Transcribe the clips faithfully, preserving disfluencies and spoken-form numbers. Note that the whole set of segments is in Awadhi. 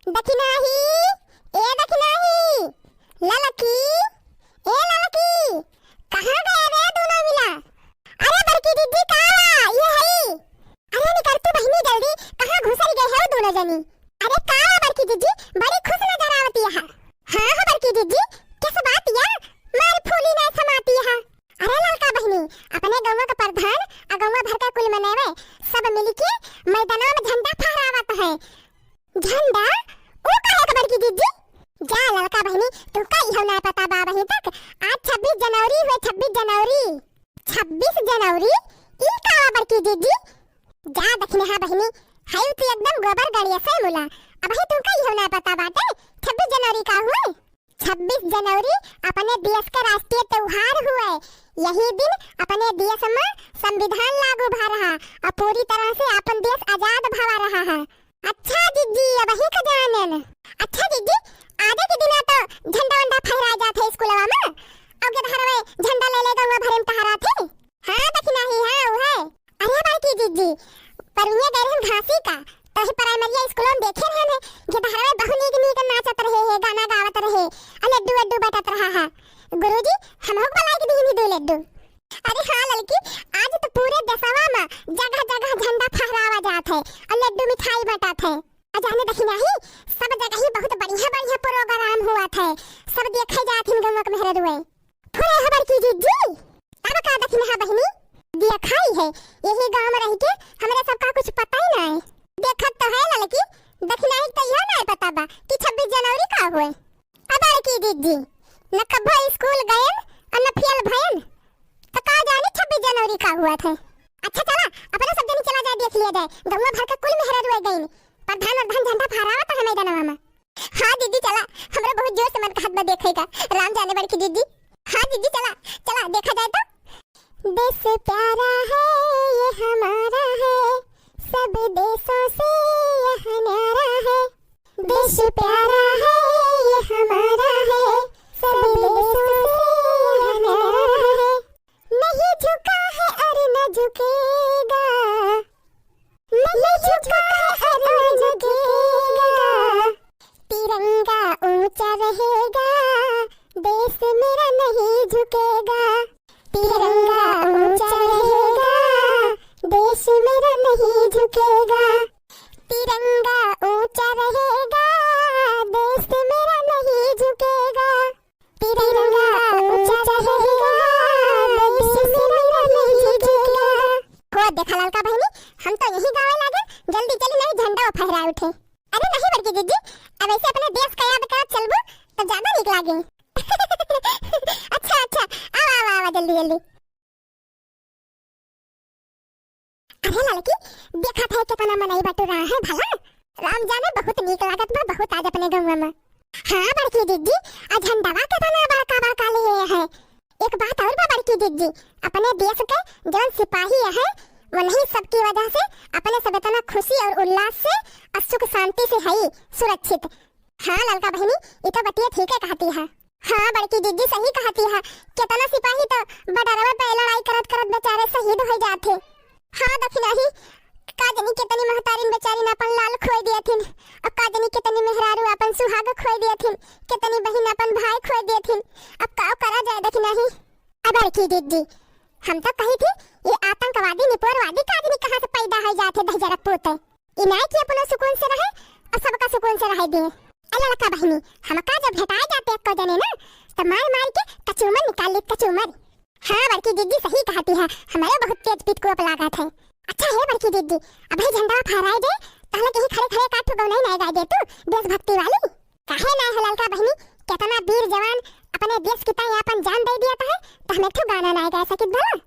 दखिनाही, ए दखिनाही, ललकी, ए ललकी, कहाँ गए रे दोनों मिला? अरे बड़की जिज्जी, का बा? ये हई। अरे निकर तू बहिनी जल्दी, कहाँ घुसर गए हो दोनों जनी? अरे का बा बड़की जिज्जी, बड़ी खुश नजर आवती है। हाँ हो बड़की जिज्जी, किस बात या? मार फूली नहीं समाती है। अरे ललका बहिनी, अपने गौवा के प्रधान आ गौवा भर के कुल मनैवे सब मिलके मैदाना में झंडा फहरावत है। झंडा? ऊ काहे के बड़की जिज्जी? जा ललका बहिनी, तुमका इहो ना पता बा अबहीं तक। आज छब्बीस जनवरी हुए, छब्बीस जनवरी। छब्बीस जनवरी? ई का बा बड़की जिज्जी? जा दखिनहा बहिनी, हई तू एकदम गोबर गड़िया से मुला। अबहीं तुमका इहो ना पता बाटे, छब्बीस जनवरी का हुए? छब्बीस जनवरी अपने देश का राष्ट्रीय त्योहार हुए। यही दिन अपने देश में संविधान लागू भा रहा और पूरी तरह से अपन देश आजाद भवा रहा है। अच्छा जिज्जी, अबहीं का जानेन। अच्छा जिज्जी, आजे के दिना तो झंडा वंडा फहराए जात है स्कूलवा में। अब के धरवे झंडा ले ले गौवा भरे में टहरात है। हाँ दखिनाही, हाँ उहे। अरे बड़की जिज्जी, परमिया गए रहन घासी का, तो ही प्राइमरिया स्कूल में देखे रहन है, गेदहरवे बहुत नीक नीक नाचत रहे है, गाना गावत रहे, आ लड्डू वड्डू बटत रहा है। गुरुजी, हमहू के बुलाए के दीनी दो लड्डू। अरे हाँ ललकी, आज तो पूरे देशवा में जगह जगह झंडा फहरावा जात है, आ लड्डू मिठाई बटत है। आ जाने दखिनाही, सब जगह ही बहुत बढ़िया बढ़िया प्रोग्राम हुआ था, सब देखे जात हिन गौवा के मेहररुए। फुरे हो बड़की जिज्जी, तब का दखिनहा बहिनी? देखाई है, यही गाँव में रह के हमरे सबका कुछ पता ही ना है। देखत तो है ललकी, दखिनहा तो यह ना पता बा कि छब्बीस जनवरी का हुए। अब बड़की जिज्जी, न कभो स्कूल गयन और न फेल भयन, तो का जानी छब्बीस जनवरी का हुआ था। अच्छा चला, अपने सब जनी चला जाए, देख लिया जाए, गौवा भर के कुल मेहररुए गईन, प्रधान प्रधान झंडा फहरावत है मैदानवा में। हाँ जिज्जी चला, हमरा बहुत जोर से मन कहत बा देखे का। राम जाने बड़की जिज्जी। हाँ जिज्जी चला, चला देखा जाए तो। देश प्यारा है ये हमारा है, सब देशों से यह न्यारा है। देश प्यारा है ये हमारा है, सब देशों से यह न्यारा है। नहीं झुका है और न झुकेगा, नहीं झुका है और न झुकेगा। तिरंगा ऊंचा रहेगा, देश मेरा नहीं झुकेगा। तिरंगा ऊंचा रहेगा, देश मेरा नहीं झुकेगा। तिरंगा ऊंचा रहेगा, देश मेरा नहीं झुकेगा। तिरंगा ऊंचा रहेगा, देश मेरा नहीं झुकेगा। हो देखा ललका बहिनी, हम तो यही गावे लागे, जल्दी चली नहीं झंडा फहराए उठे। अरे नहीं बड़की जिज्जी, अब ऐसे अपने देश का याद करत चलबू तो ज्यादा नीक लागे। अच्छा अच्छा, आवा आवा आवा जल्दी जल्दी। अरे ललकी, देखत है कितना मनई बटुरा है भला। राम जाने बहुत नीक लागत बा बहुत आज अपने गौवा में। हाँ बड़की जिज्जी, आ झंडवा कितना बड़का बड़का लिए है। एक बात और बा बड़की जिज्जी, अपने देश के जौन सिपाही है, वही सबकी वजह से अपने सब इतना खुशी और उल्लास से और सुख शांति से है सुरक्षित। हाँ ललका बहिनी, ई तो बतिया ठीके कहती है। हाँ बड़की जिज्जी सही कहती है, कितना सिपाही तो बॉर्डरवा पे लड़ाई करत करत बेचारे शहीद हो जाते। हाँ दखिनाही, का जनी कितनी महतारिन बेचारिन अपन लाल खोए दियथिन, अब का जनी कितनी मेहरारू अपन सुहाग खोए दियथिन, कितनी बहिन अपन भाई खोए दियथिन। अब का करा जाए दखिनाही। अब बड़की जिज्जी, हम तो कही थी ये आतंकवादी निपोरवादी का आदमी कहाँ से पैदा हो जाते दहिजरा पूत। ई नाई कि अपनो सुकून से रहे और सबका सुकून से रहे दिए। ए ललका बहिनी, हमका जब भेटाए जाते एक्को जने ना, तो मार मार के कचूमर निकाल ली, कचूमर। हाँ बड़की जिज्जी सही कहती है, हमारे बहुत तेज पितकोप लागत है। अच्छा है बड़की जिज्जी, अबही झंडा फहराए दे, तहले कहीं खड़े खड़े का ठो गौनई नाई गाए दे तू देशभक्ति वाली। काहे ना हो ललका बहिनी, कितना वीर जवान अपने देश की ताई अपन जान दे दिया है, तो हम एक ठो गाना नाई गाए सकित भला?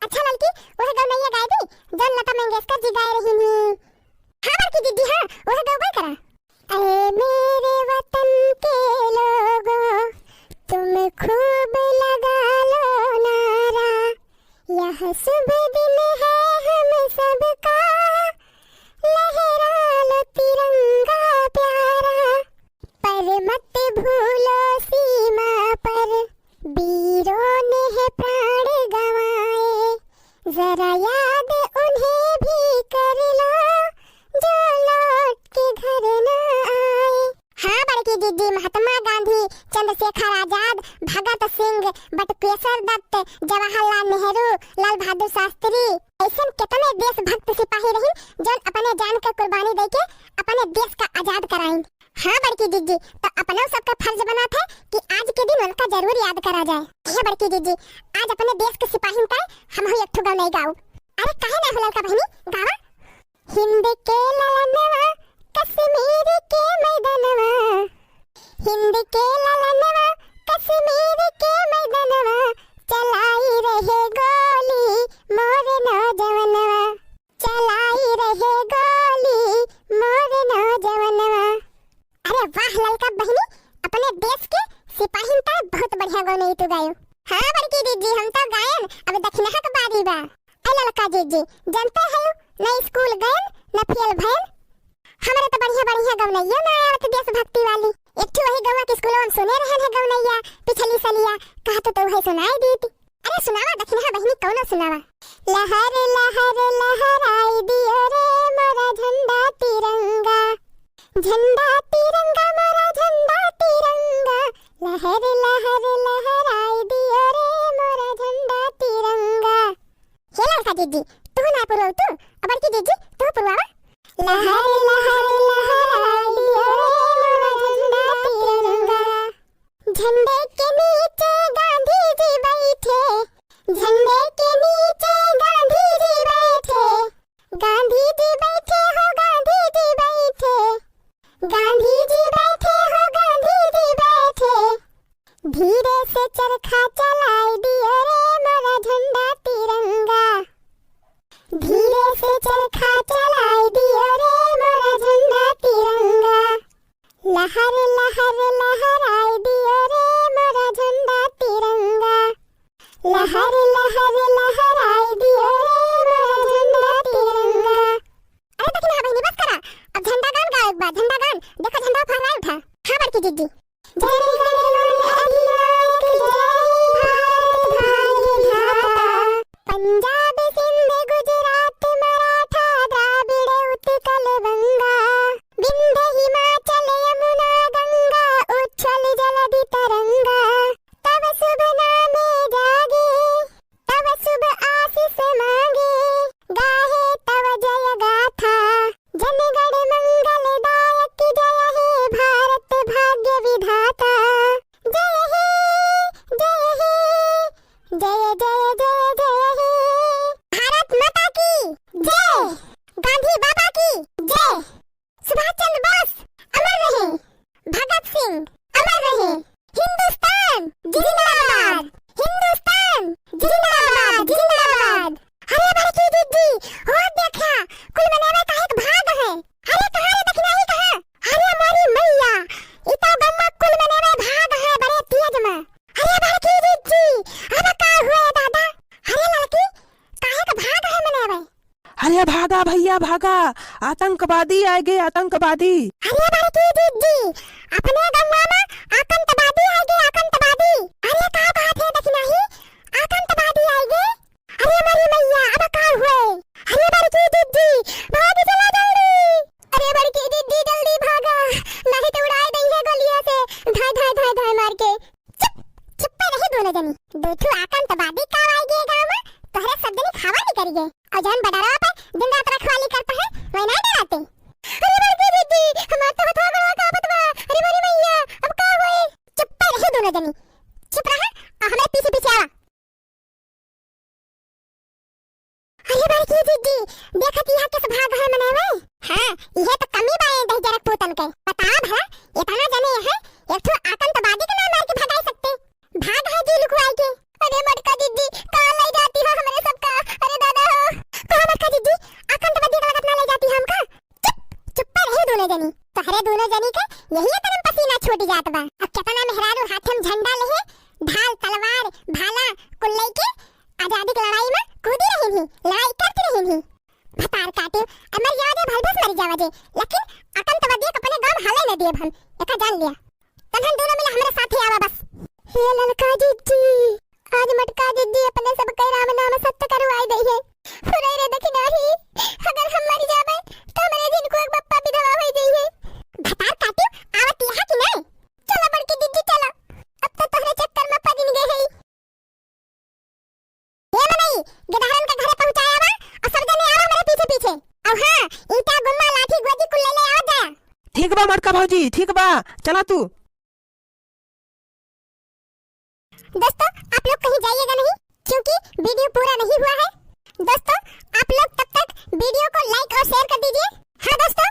अच्छा ललकी, वह गौनैया गाए दी, जौन लता मंगेशकर जी गाए रही नी। हाँ बड़की जिज्जी, हाँ, वह गौबे करा। ऐ मेरे वतन के लोगों, तुम खूब लगा लो नारा, यह शुभ दिन है हम सबका, लहरा लो तिरंगा प्यारा, पर मत भूलो सीमा पर वीरों ने है प्राण गंवाए, जरा याद उन्हें भी कर लो, जो लौट के घर न आए। चंद्रशेखर आजाद, भगत सिंह, बटुकेश्वर दत्त, जवाहरलाल नेहरू, लाल बहादुर शास्त्री, अइसन केतने देशभक्त सिपाही रहिन, जौन अपने जान के कुर्बानी दइके अपने देश का आजाद कराइन। हाँ बड़की जिज्जी, तो अपनउ सबका फर्ज बनत है कि आज के दिन उनका जरूर याद करा जाए। हे बड़की जिज्जी, आज अपने देश के सिपाहिन का हमहू एक ठो गवनई गाउब। अरे काहे ना हो ललका बहिनी, गावा। हिंद के ललनवा, कश्मीर के मैदनवा, हिंद के ललनवा, कश्मीर के मैदनवा, चलाई रहे गोली मोर नौजवनवा, चलाई रहे गोली मोर नौजवनवा। अरे वाह ललका बहिनी, अपने देश के सिपाहिन का बहुत बढ़िया गवनई तू गायो। हाँ बड़की जिज्जी, हम तो गायन, अब दखिनहा के बारी बा। ए ललका जिज्जी, जनते है, न स्कूल गयन, न फेल भयन। हमरे तो बढ़िया बढ़िया गवनइयो ना आवत देशभक्ति वाली। एक ठो वही गौवा के स्कूल हम सुने रहन है गवनइया, पिछली सलिया, कहा तो तू है सुनाई दीत। अरे सुनावा दखिनहा बहिनी, कौनो सुनावा। लहर लहर लहराई दियो रे मोरा झंडा तिरंगा, झंडा तिरंगा मोरा झंडा तिरंगा, लहर लहर लहराई दियो रे मोरा झंडा तिरंगा। हे ललका जिज्जी, तू ना पुरव तू, अब बड़की जिज्जी, तू पुरवावा। लहर लहर लहराई दियो रे मोरा झंडा तिरंगा। झंडे के नीचे गांधी जी बैठे, झंडे के नीचे गांधी जी बैठे, गांधी जी बैठे हो गांधी जी बैठे, गांधी जी बैठे हो गांधी जी बैठे। धीरे से चरखा चलाई दियो रे मोरा झंडा तिरंगा, धीरे से चरखा चलाई दियो रे मोरा झंडा तिरंगा। लहर लहर लहराई दियो रे मोरा झंडा तिरंगा, लहर लहर लहराई दियो रे मोरा झंडा तिरंगा। अरे दखिनहा बहिनी बस करा, अब झंडा गान गावे के बा, झंडा गान, देखा झंडा फहराए उठा। हाँ बड़की जिज्जी। जय जय जय अधिनायक जय भारत भाग्य विधाता। पंजाब सिंध गुजरात मराठा द्राविड़ उत्कल बंगा, विंध्य हिमाचल यमुना गंगा उच्छल जलधि तरंगा। तव शुभ नामे जागे, तव शुभ आशीष मांगे, गाहे तव जय गाथा। जनगण मंगलदायक जय हे भारत भाग्य विधाता। जय हे, जय हे, जय, जय, जय, जय हे। भारत माता की जय, गांधी बाबा की जय। सुभाष चंद्र बोस अमर रहे, भगत सिंह अमर रहे, हिंदुस्तान जिंदाबाद, हिंदुस्तान जिंदाबाद, जिंदाबाद। अरे बड़की जिज्जी, हो देखा, कुल मनई काहे के भाग है। अरे कहाँ रे दखिनही कहाँ? अरे मोरी मैया, ई तो गम्मा कुल मनई भाग है बड़े तेज में। अरे बड़की जिज्जी, अब का हुए दादा? अरे ललकी, काहे के भाग है मनई? अरे भागा भइया भागा, आतंकवादी आइगे, आतंकवादी। अरे बड़की जिज्जी, अपने गौवा में आतंकवादी आइगे, आतंकवादी। अरे का बात है दखिनही, आतंकवादी आइगे? अरे मोरी मैया, अब का हुए? अरे बड़की जिज्जी, भाग चला जल्दी। अरे बड़की जिज्जी जल्दी भागा, नहीं तो उड़ाए दइहे गोलिया से, धाय धाय धाय धाय मार के। चुप, चुप्पे रही दोनों जनी। दू ठो आतंकवादी का आइगे गाँव में, तोहरे सब जनी खावा निकरिगे। और जौन बडरवा पे दिन रात रखवाली करत है, वही नाहीं डराते। अरे बड़की जिज्जी, हमार तो हथवा गोड़वा कांपत बा। अरे मोरी मैया, अब का होई? चुप्पे रही दोनों जनी, चुप रहा, और हमरे पीछे पीछे आवा। अरे बड़की जिज्जी, देखत इहाँ किस भाग है मनई? हाँ, इहे तो कमी बा ए दहिजरक पूतन के। बतावा भला, इतना जने हैं, एक ठो आतंकवादी के ना मार के भगाई सकते। भाग है जी लुकवाई के। अरे मटका जिज्जी, कहाँ ले जाती हो हमरे सबका? अरे दादा हो। कहाँ मटका जिज्जी, आतंकवादी के लगत ना ले जाती हमका? चुप, चुप्पे रही दोनों जनी। तोहरे दोनों जनी के यही इतने में पसीना छूट जात बा। अब केतना मेहरारू हाथे में झंडा लेहे, ढाल, तलवार, भाला कुल लेके आजादी के लड़ाई में कूदी रही थी, लड़ाई करती रही थी। भतार काटे, अब मर जावा जे, भल भस मरी जावा जे, लेकिन आतंकवादी के अपने गांव हाले न दिए हम, एका जान लिया। तनहन दोनों मिला हमरे साथे आवा बस। हे ललका जिज्जी, आज मटका जिज्जी अपने सबके राम नाम सत्य करवाई दइहे। फुरई रे दखिनही, अगर हम मर जाबे, तो हमरे जिनको एक बप्पा विधवा होई जइहे। भतार काटियो, आवत यहाँ कि नहीं? चलो बड़की जिज्जी, चलो। ठीक बा मोटका भौजी, ठीक बा, चला तू। दोस्तों, आप लोग कहीं जाइएगा नहीं, क्योंकि वीडियो पूरा नहीं हुआ है। दोस्तों, आप लोग तब तक वीडियो को लाइक और शेयर कर दीजिए। हाँ दोस्तों,